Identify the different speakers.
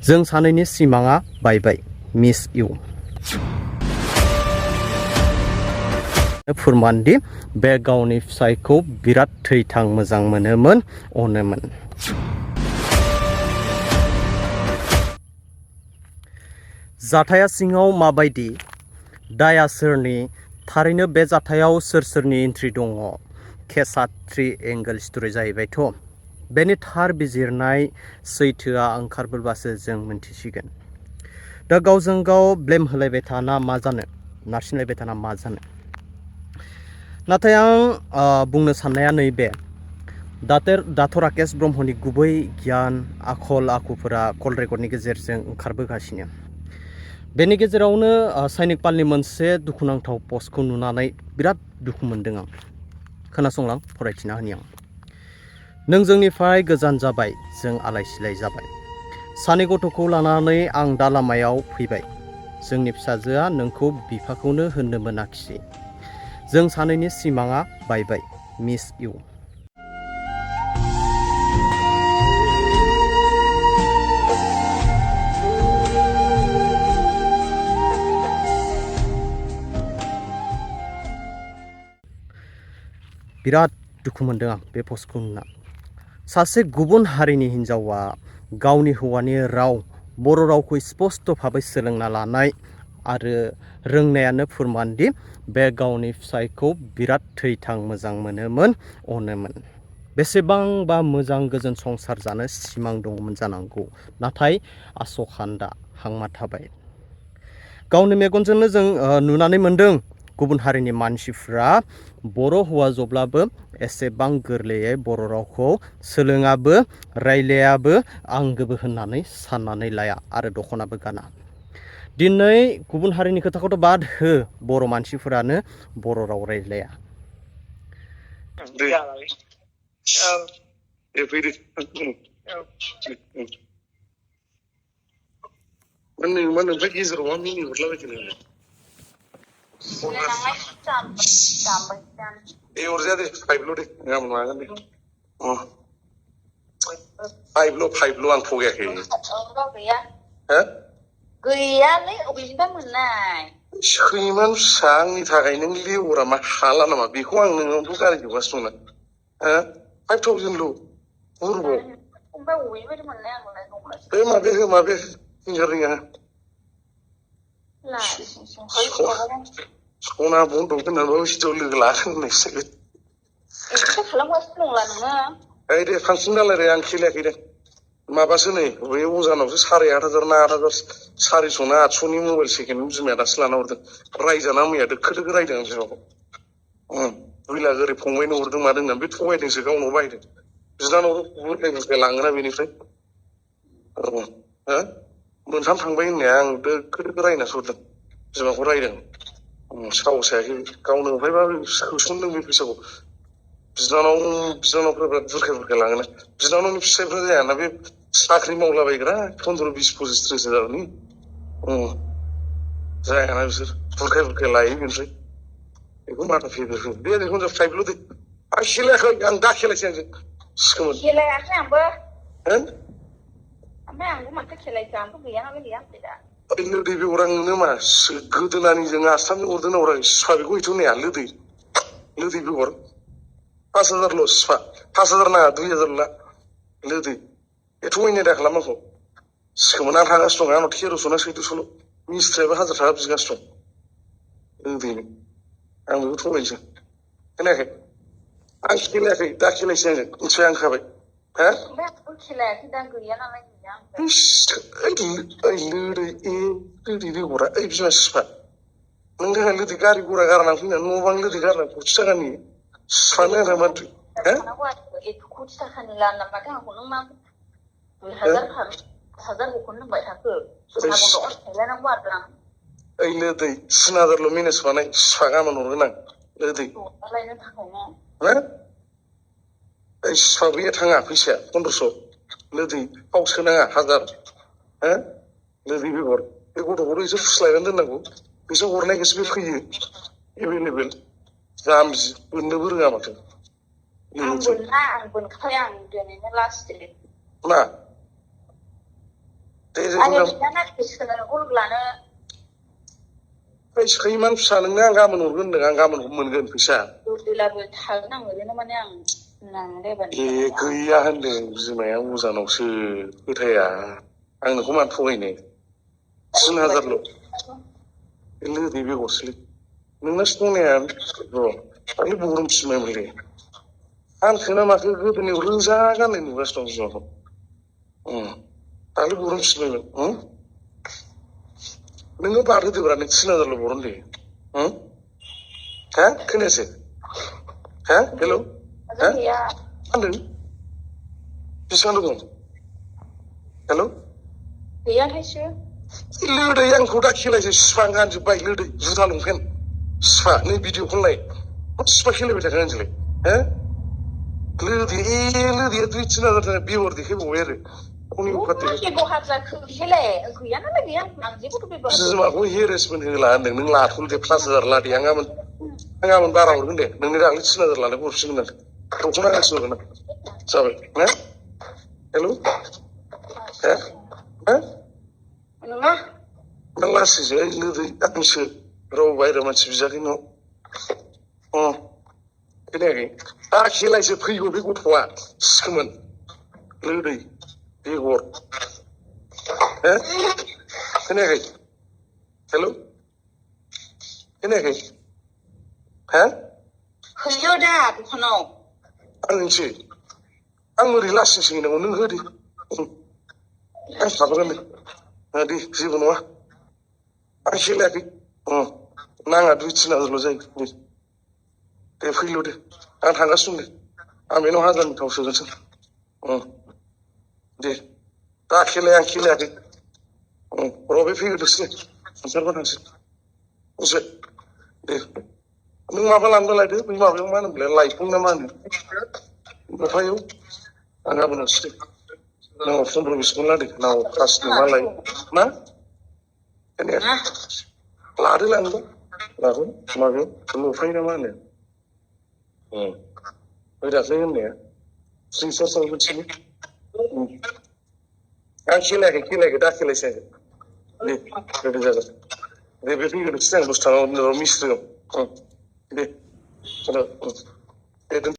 Speaker 1: जों सानैनि सिमाङा बायबाय मिस इउ फोरमानदि बे गावनि फिसायखौ बिराद थैथां मोजां मोनोमोन अनोमोन। जाथाया सिङाव माबायदि दाया सोरनि थारैनो बे जाथायाव सोर सोरनि एन्ट्रि दङ केसआ 3 एंगल स्टोरी जाहैबायथ' बेनि थार बिजिरनाय सैथोआ ओंखारबोबासो जों मिन्थिसिगोन। दा गावजों गाव ब्लेम होलायबाय थाना मा जानो नारसिनलायबाय थाना मा जानो। नाथाय आं बुंनो साननाया नैबे दाथ' राकेश ब्रह्मनि गुबै गियान आखल आखुफोरा कल रेकर्डनि गेजेरजों ओंखारबोगासिनो। बेनि गेजेरावनो सैनिक पालनि मोनसे दुखुनांथाव पस्टखौ नुनानै बिराद दुखु मोनदों आं। खोनासंलां फरायथिना होनि आं। नों जोंनिफ्राय गोजान जाबाय, जों आलाय सिलाय जाबाय। सानै गथ'खौ लानानै आं दा लामायाव फैबाय। जोंनि फिसाजोआ नोंखौ बिफाखौनो होननो मोनाखिसै। जों सानैनि सिमाङा बायबाय मिस इउ। बिराद दुखु मोनदों आं बे पस्टखौ नुना। सासे गुबुन हारिनि हिन्जावा गावनि हौवानि राव बर' रावखौ स्पष्ट भाबै सोलोंना लानाय आरो रोंनायानो फोरमानदि बे गावनि फिसायखौ बिराद थैथां मोजां मोनोमोन अनोमोन। बेसेबांबा मोजां गोजोन संसार जानो सिमां दङमोन जानांगौ, नाथाय आसखान्दा हांमा थाबाय। गावनि मेगनजोंनो जों नुनानै मोनदों गुबुन हारिनि मानसिफ्रा बर' हौवा जब्लाबो एसेबां गोरलैयै बर' रावखौ सोलोङाबो रायलायाबो आंगोबो होननानै साननानै लाया आरो दख'नाबो गाना। दिनै गुबुन हारिनि खोथाखौथ' बाद हो, बर' मानसिफोरानो बर' राव रायज्लाया।
Speaker 2: फाइभल' आं थगायाखै। गैयालै अबेनिफ्राय मोननाय सैमान फिसा आंनि थाखाय नों लेवरा मा हाला नामा बेखौ आं नोंनावथ' गारि जोबगासिनो दंना 5,000ल' बुरबाव ओमफ्राय अबेनिफ्राय मोननाय आंलाय दंखासै बे माबे हिंगार रिङा सना बन्दक दोननानैबो सिटियाव लोगो लाखोन होननायसो एक्सारसाइज खालामगासिनो दंला नोङो ओइ दे फांसन नालाय आं खेलायाखै दे माबासो नै बै अजानावसो 8,500 ना 8,400 ना 800नि मबाइल सेकेन्डनि बिमाया दासो लाना हरदों। रायजाना मैया दोखो दोखो रायदों आं बिमाखौ। दुइ लाख ओरै फंबायनो हरदों मादों होननानै बे थगायदोंसो गावनाव बायदों। बिनानाव बुरखाय लाङोना बेनिफ्राय मोनथाम थांबाय होननाया आं दोखो दोखो रायनासो हरदों बिमाखौ रायदों। साहस जायाखै गावनो ओमफ्रायबा सोसनदों बे फैसाखौ। बिनानावफोरा बिराद बुरखाय लाङोना बिनानावनि फिसाइफ्रा जायाना बे साख्रि मावलाबायग्रा 15-20 25 30 हाजारनि जायाना बिसोर बुरखाय लायो बेनिफ्राय बेखौ माथा फेदेर दे बेखौ जों फाइभल' दे आं खेलायाखै आं दा खेलायसै आंजों सिखोमोन खेलायाखै आंबो ओमफ्राय आंबो माथो खेलायखो आंथ' गैया नालाय गैया होनबाय दा लोदै बेगर आंनो मा गोदोनानि जों आसामनि हरदों ना सिफा बेखौ हैथ' नाया लोदै बेगर 5,000ल' सिफा 5,000 नाङा 2,000 ला लोदै एथ' अयनाय दा खालामनांगौ सिखोमोन आं थांगासिनो दं आंनाव 1300 ना 1400ल' मिस्थ्रियाबो 1000 थाखा बिगासिनो दं लोदैनो आं बेखौ थगायनोसै खोनायाखै आं खेलायाखै दा खेलायसै आंजों मिथिबाय आं होखाबाय ओमफ्राय आंबो खेलायाखै दा गैया नालाय गैया लोदै बेगरा ओइ बिमा सिफा नों थाखाय लोदै गारि गरा गारनानै फैनानै न' बां लोदै गारनानै 1,000 थाखानि सिफानो आंहा मा कोटि थाखानि लाना माथो आंखौ नों मा 2,000 हरखौनो होनबाय थाखो थायलायनांगौ आरो आं ओइ लोदै 3,000ल' मेनेज बानाय सिफा गाबोन हरगोन आं लोदै लायनो थाखाय ओइ सिफा गैया थाङा फैसाया 1500 लोदै थाव सोनाङा 1000 लोदै बेगर बे गथ'खौथ' एसे फुस्लायनानै दोननांगौ फैसा हरनायखौसो बे फैयो एभेलेबेल जाम्बि बोननोबो रोङा माथो आं बोनखाया आं दिनैनो लास्ट दे मा दे आरो बिदाना फिसोनो उरग्लानो फैसा खैमान फिसा नोंनो आं गाबोन हरगोन होनदों आं गाबोन मोनगोन फैसा
Speaker 3: दुर्दिलाबो थागोन आं ओरैनो माने आं नांलायबानो
Speaker 2: गैया होनदों बिमाया उजानावसो फोथाया आं नोंखौ मानो थगायनो 3000ल' लोदै बेगरसोलै नोंनासो दंनाया र' दाख्लै बरम फिसिबायमोनलै आंखोना माखो गोदोनियाव रोजा गाननाय नुगासिनो दं बिमाखौ दाख्लै बरम फिसिबायमोन नोङो बाद होदोब्रा नों 3000ल' बरन दे हा खोनायासै हा हेल' हा
Speaker 3: गैया
Speaker 2: होनदों बेसेबां दङ हेल'
Speaker 3: गैयाहायसो
Speaker 2: लोदै आंखौ दा खेलायसो सिफा गानजोब्बाय लोदै जुथा लंपेन्ट सिफा नै भिडिअखौ नाय सिफा खेलायबाय थाखो आंजोंलाय हो लोदैया 2-3000 बेवर देखायबावबाय आरो गावनि उखार
Speaker 3: बेबहार जाखो बेलाय गैया नालाय गैया आं जेबोथ' बेबहार
Speaker 2: बिमाखौ हेरेसमेन्ट होला होनदों नों लाथ'ल दे 5000 ला दे आं गाबोन बारा हरगोन दे नोंनि दाख्लै 3000 लानायखौ हरफिनगोन आं दख'ना गांसे हरगोन आं जाबाय ना हेल' हा हा
Speaker 3: नङा
Speaker 2: मा लासैसो लोदै आंसो रावबो बाहेरा मानसि बिजाखै न' खोनायाखै दा खेलायसो फैगौ बे गथ'आ सिखोमोन लोदै बेगर हो खोनायाखै हेल' खोनायाखै हा
Speaker 3: हैयो दा दखानाव
Speaker 2: आं होनसै आं ओरै लासिंसिं हैनांगौ नों होदे आं थाबोगोन दे जेबो नङा आं खेलायाखै नाङा 2-3000ल' जायो दे फैल' दे आं थांगासिनो दं दे आं बेनाव 1000नि थाव सोगोनसो दे दा खेलाया आं खेलायाखै र' बे फैग्रोथोंसै ओंखारबा थांसै एसे दे नों माबा लांदो लायदो बै माबायाव मा होनोमोनलाय लाइफुं ना मा होनो गफायाव आं गाबोन हरसै दे नांगौ 15-20 लादो नांगौ खासनि मा लायो मा खोनाया लादो लांदो लादो माबायाव लफाय ना मा होनो बै दाख्लै होननाया 3 मोनसेनि आं खेलायाखै दा खेलायसै दे गोदो जागोन दे बे फैग्रोनोसै आं 10 थाखा मिस्ट्रियाव दे दे